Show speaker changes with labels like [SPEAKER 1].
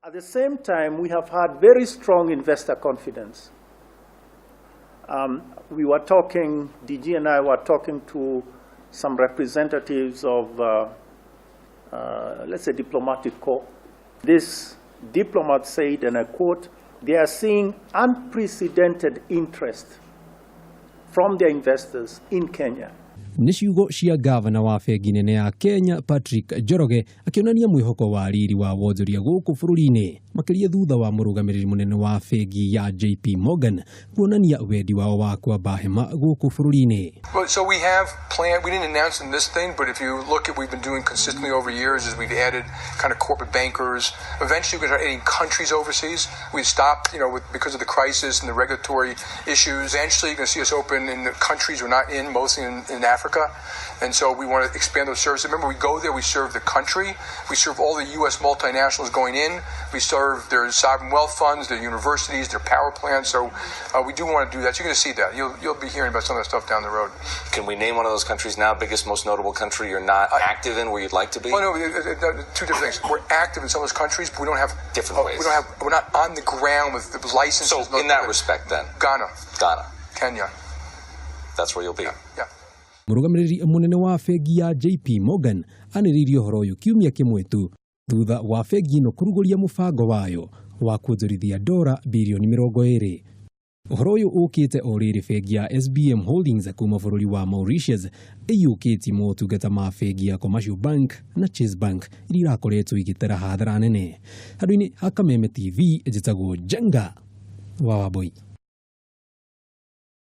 [SPEAKER 1] At the same time, we have had very strong investor confidence. We were talking, DG and I were talking to some representatives of, let's say, diplomatic corps. This diplomat said, and I quote, "They are seeing unprecedented interest from their investors in Kenya."
[SPEAKER 2] Nĩ ciugo cia gavana wa bengi nene ya Kenya Patrick Njoroge akĩonania mwĩhoko wa riri wa wonjoria gũkũ bũrũri-inĩ, makĩria thutha wa mũrũgamĩrĩri mũnene wa bengi ya JP Morgan kuonania wendi wao wa kwamba hema gũkũ bũrũri-inĩ.
[SPEAKER 3] Well, so we have planned. We didn't announce in this thing, but if you look at what we've been doing consistently over years, is we've added kind of corporate bankers. Eventually, we're going to start adding countries overseas. We stopped because of the crisis and the regulatory issues. Eventually, you're going to see us open in the countries we're not in, mostly in Africa. And so we want to expand those services. Remember, we go there, we serve the country. We serve all the U.S. multinationals going in. We serve their sovereign wealth funds, their universities, their power plants. So we do want to do that. So you're going to see that. You'll be hearing about some of that stuff down the road.
[SPEAKER 4] Can we name one of those countries now? Biggest, most notable country you're not active in, where you'd like to be?
[SPEAKER 3] Well, no, two different things. We're active in some of those countries, but we don't have
[SPEAKER 4] Different ways.
[SPEAKER 3] We don't have. We're not on the ground with the licenses.
[SPEAKER 4] So, in that respect, then
[SPEAKER 3] Ghana,
[SPEAKER 4] Ghana,
[SPEAKER 3] Kenya,
[SPEAKER 4] that's where you'll be.
[SPEAKER 3] Yeah.
[SPEAKER 2] Mũrũgamĩrĩri mũnene wa bengi ya JP Morgan anĩrĩirie ũhoro ũyũ kiumia kĩmwe tu thutha wa bengi ĩno kũrugũria mũbango wayo wa kuonjorithia dora birioni 20. Ũhoro ũyũ ũkĩte o rĩrĩ bengi ya SBM Holdings kuma bũrũri wa Mauritius ĩiyũkĩtie motungata ma bengi ya Commercial Bank na Chase Bank iria irakoretwo igĩtera hathara nene. Handũ-inĩ ha Kameme TV, njĩtagwo Njenga wa Wambui.